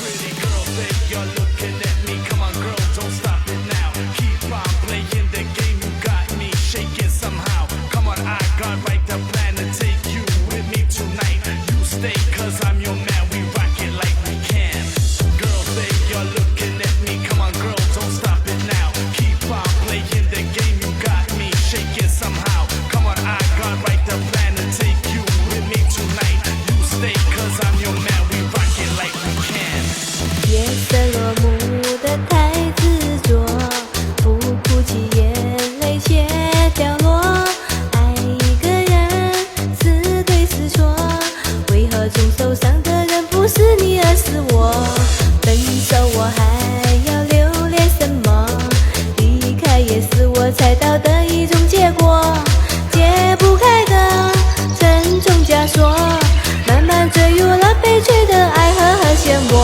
Pretty girls say you're looking at me. Come on, girl, don't stop it now. Keep on playing the game. You got me shaking somehow. Come on, I got right the plan to take you with me tonight. You stay, 'cause I'm your man. We rock it like we can. Girls say you're looking at me. Come on, girl, don't stop it now. Keep on playing the game. You got me shaking somehow. Come on, I got right the plan to take you with me tonight. You stay, 'cause I'm your man. We rock it like we can. 夜色落幕的太执着，不哭泣，眼淚卻掉落。愛一個人是對是錯？為何總受傷的人不是你，而是我？分手我還要留戀什麼？離開也是我猜到的一種結果。解不開的沉重枷鎖，慢慢墜入了悲催的愛河和漩渦。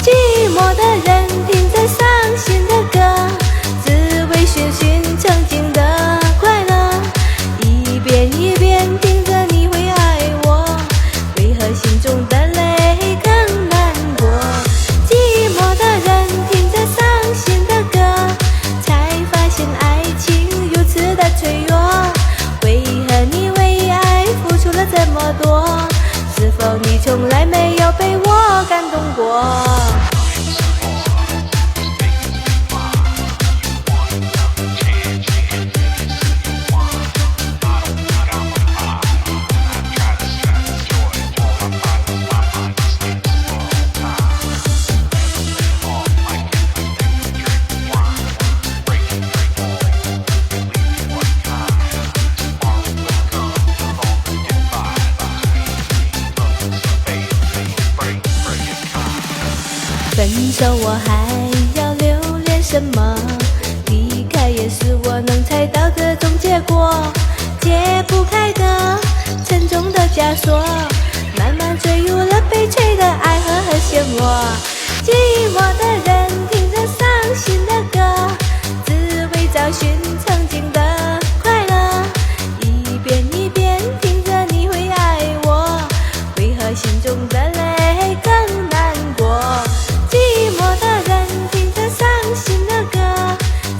寂寞的人聽着傷心的歌，只為尋尋曾經的快樂。一遍一遍聽着你會愛我，為何心中的淚更難過？寂寞的人聽着傷心的歌，才發現愛情如此的脆弱。為何你為愛付出了這麼多？是否你從來沒有被我感動過？分手我還要留戀什麼？離開也是我能猜到的種結果。解不開的沉重的枷鎖，慢慢墜入了悲催的愛河和漩渦。寂寞的人聽着傷心的歌，只為找尋曾經的快樂。一遍一遍聽着你會愛我，為何心中的淚更難過？寂寞的人聽着傷心的歌，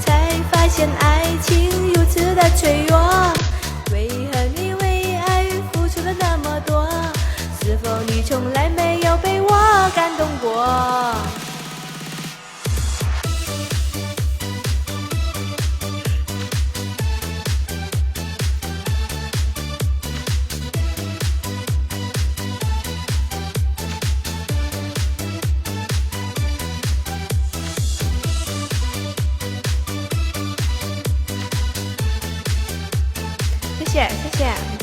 才發現愛情如此的脆弱。為何你為愛付出了那麼多？是否你從來沒有被我感動過？謝謝，謝謝。